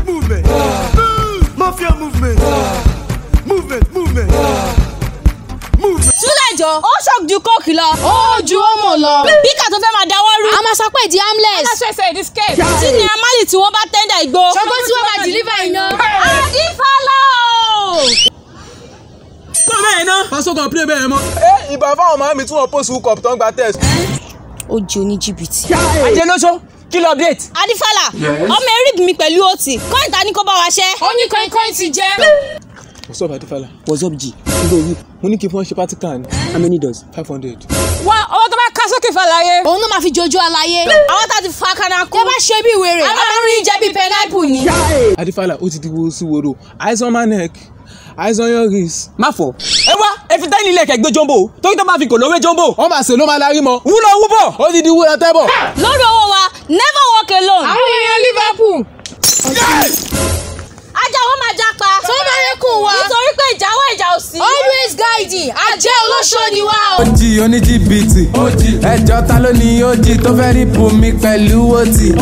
Movement. Move. Mafia movement. Movement, movement. Movement. Túlẹ̀jọ́ ó ṣọ́ọ̀kì ju kóòkì lọ. Ó ju ọmọ lọ. Bíkà tó fẹ́ máa dáwọ́ rú. A máa sọ pé di harmless. Ṣẹ̀ṣẹ̀ this case. Tí Naira Marley tí wọ́n bá tẹ́ndà igbó. Ṣọgbọ́n tí wọ́n máa deliver iná. Adífálà o. Kọ́ bẹ́ẹ̀ ná. Pásọ kan play bẹ́ẹ̀ mọ́. Ẹ ìbá fáwọn màmí tí wọ́n post hook up tán gba test. Ó jẹ́ oníjìbìtì. Ajé lóṣó, kí ló update? Adífálà, ọmọ eré mi pẹ̀lú òtì. Kọ́ńtà ní kó bá wa ṣẹ́. Ó ní kọ́ńkọ́ń ti jẹ́. What's up, Adífálà? What's up, G? Nígbà wo mo ní kí n fún ọ ṣe practical ni. How many does? 500. Wá ọwọ́ tó bá ká sókè fàlàyé. Òun náà máa fi jojú aláyé. Àwọn tá a ti fa kaná kú. Tẹ́ bá ṣe bí wèrè, a máa ń rí jẹ́ bí pineapple ni. Adífálà, ó ti di wo sí woro. Eyes on my neck, eyes on your wrist. Má fọ̀. Ẹ wá, ẹ fi tẹ́lẹ̀ ilẹ̀ kẹ̀gbẹ́ jumbo. Torí tó bá fi kò lówé jumbo. Wọ́n máa ṣe ló máa larí mọ́. Wúlọ wúbọ̀. Ó ti di wúlọ tẹ́bọ̀. Lórí owó wa, never walk alone. Àwọn èèyàn Liverpool. Ajá wọn máa jápa. Tó bá rékùn wa. Nítorí pé ìjáwọ́ ìjà ò sí. Always guiding, àjẹ́ olóṣó ni wá o. Ojì oníjìbìtì, ẹjọ́ ta ló ní ojì tó fẹ́ rí bùnmi pẹ̀lú òtì.